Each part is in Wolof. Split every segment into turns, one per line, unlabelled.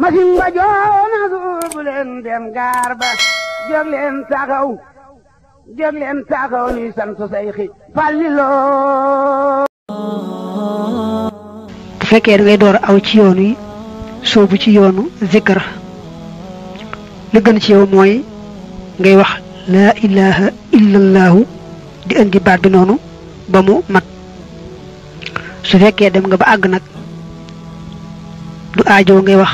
masin ba joona suubu leen dem gaar ba jóg leen taxaw nuy sant Seyxi Fàllilu
bu fekkee da ngay door aw ci yoon wi soobu ci yoonu zikr li gën ci yow mooy ngay wax laa ilaha illallahu di indi baat bi noonu ba mu mat su fekkee dem nga ba àgg nag du aajo ngay wax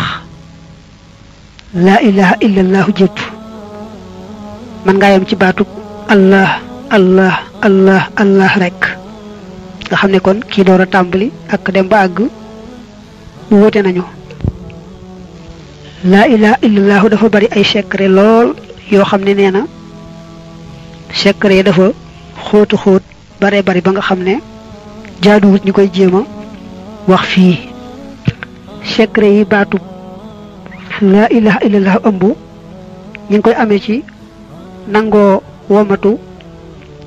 laa ilaha illallahu jépp man ngaa yem ci baatub allah allah allah allah rek nga xam ne kon kii door a tàmbali ak dem ba àgg mu wute nañu laa ilaha illallahu dafa bari ay secret lool yoo xam ne nee na secret yi dafa xóotu xóot bare bari ba nga xam ne jaaduwut ñu koy jéem a wax fii secret yi baatub laa ilaha illallahu ëmb ñu ngi koy amee ci nangoo womatu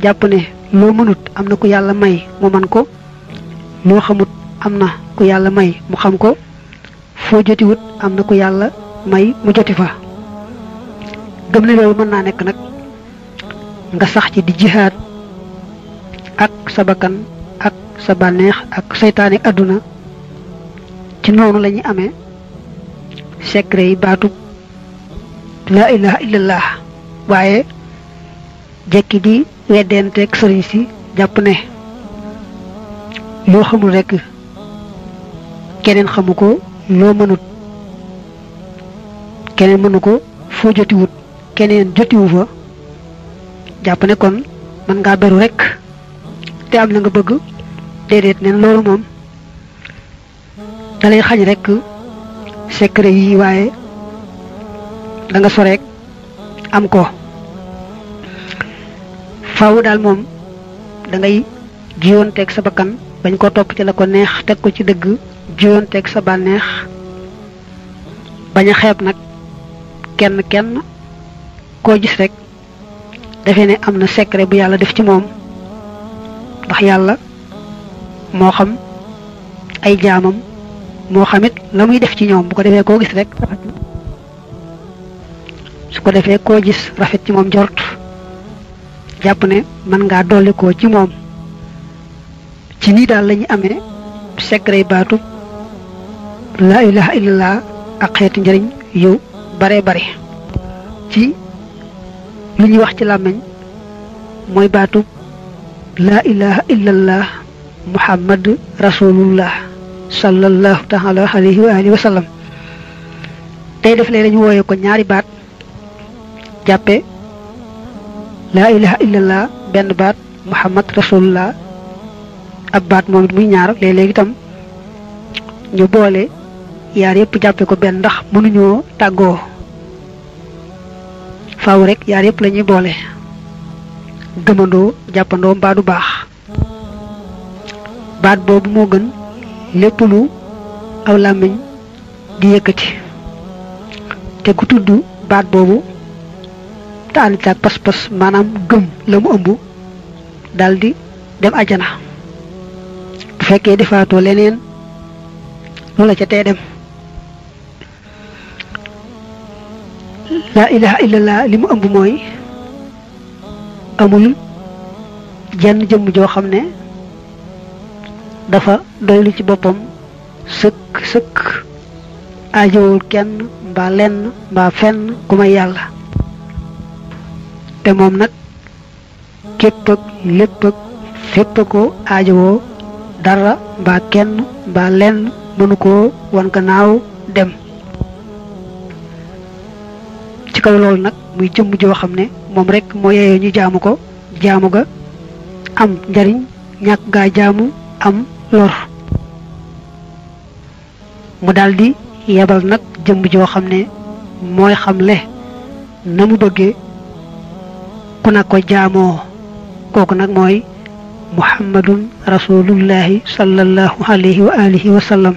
jàpp ne loo mënut am na ku yàlla may mu man ko loo xamut am na ku yàlla may mu xam ko foo jotiwut am na ku yàlla may mu joti fa gëm ne loolu mën naa nekk nag nga sax ci di jihaad ak sa bakkan ak sa bànneex ak seytaane àdduna ci noonu la ñuy amee secret yi baatub laa ilaha illallah waaye jekki di weddenteeg sëriñ si jàpp ne loo xamul rekk keneen xamu ko loo mënut keneen mënu ko foo jotiwut keneen jotiwu fa jàpp ne kon mën ngaa beru rekk te am na nga bëgg déedéet neen loolu moom dalay xañ rekk secret yi waaye da nga soreek am ko faaw daal moom da ngay jiyoonteeg sa bakkan bañ ko topp ci la ko neex teg ko ci dëgg jiyoonteeg sa bànneex bañ a xeeb nag kenn koo gis rek defe ne am na secret bu yàlla def ci moom ndax yàlla moo xam ay jaamam moo xamit la muy def ci ñoom bu ko defee koo gis rek su ko defee koo gis rafet ci moom jort jàpp ne mën ngaa dolli ko ci moom ci nii daal la ñu amee secret baatub laa ilaha illallah ak xeeti njëriñ yu bare bare ci li ñuy wax ci làmmiñ mooy baatub laa ilaha illallah muhammad rasulullah sallallahu taala alayhi wa alihi wa sallam tey def lee dañu wooye ko ñaari baat jàppe laa ilaha illallah benn baat muhammad rasulullah ab baat moom it muy ñaar léeg-léeg itam ñu boole yaar yëpp jàppe ko benn ndax mënuñoo tàggoo faaw rek yaar yëpp la ñuy boole gëmandoo jàppandoo mbaa du baax baat boobu moo gën lépp lu aw làmmiñ di yëkkati te ku tudd baat boobu te ànd ak pas-pas maanaam gëm la mu ëmb daldi dem ajana bu fekkee defaatoo leneen loola ca tee dem laa ilaha illallah li mu ëmb mooy amul jenn jëmm joo xam ne dafa doylu ci boppam sëkk aajowul kenn mbaa lenn mbaa fenn ku may yàlla te moom nag képp ak lépp ak fépp ko aajowoo dara mbaa kenn mbaa lenn mënu koo wan gannaaw dem ci kaw loolu nag muy jëmm joo xam ne moom rek moo yeyoo ñu jaamu ko jaamu ga am njariñ ñàkk gaa jaamu am lor mu daldi yebal nag jëmm joo xam ne mooy xamle na mu bëggee ku na ko jaamoo kooku nag mooy muhammadun rasulullahi sallallahu alayhi wa alihi wa sallam